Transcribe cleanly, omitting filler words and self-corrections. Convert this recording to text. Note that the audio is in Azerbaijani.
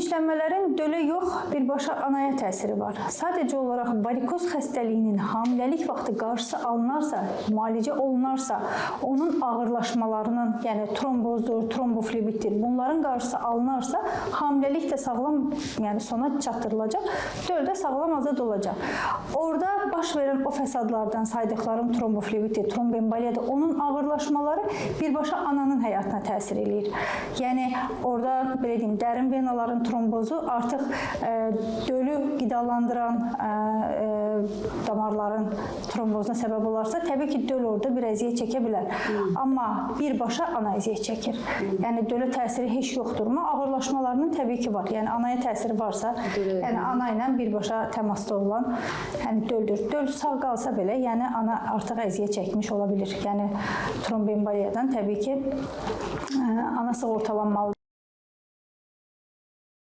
Genişlənmələrin dölə yox, birbaşa anaya təsiri var. Sadəcə olaraq varikoz xəstəliyinin hamiləlik vaxtı qarşısı alınarsa, müalicə olunarsa, onun ağırlaşmalarının, yəni trombozdur, tromboflebitdir, bunların qarşısı alınarsa, hamiləlik də sağlam, yəni sona çatdırılacaq, döl də sağlam azad olacaq. Orada baş verən o fəsadlardan saydıqlarım tromboflebitdir, tromboemboliyadır, onun ağırlaşmaları birbaşa ananın həyatına təsir eləyir. Yəni orada belə deyim, dərin venaların trombozu artıq dölü qidalandıran damarların trombozuna səbəb olarsa, təbii ki, döl orada bir əziyyət çəkə bilər. Amma birbaşa ana əziyyət çəkir. Yəni dölə təsiri heç yoxdurmu? Ağırlaşmalarının təbii ki var. Yəni anaya təsiri varsa, yəni ana ilə birbaşa təmasda olan, yəni döldür. Döl sağ qalsa belə, yəni ana artıq əziyyət çəkmiş ola bilər. Yəni tromboemboliyadan təbii ki, ana sığortalanmalıdır.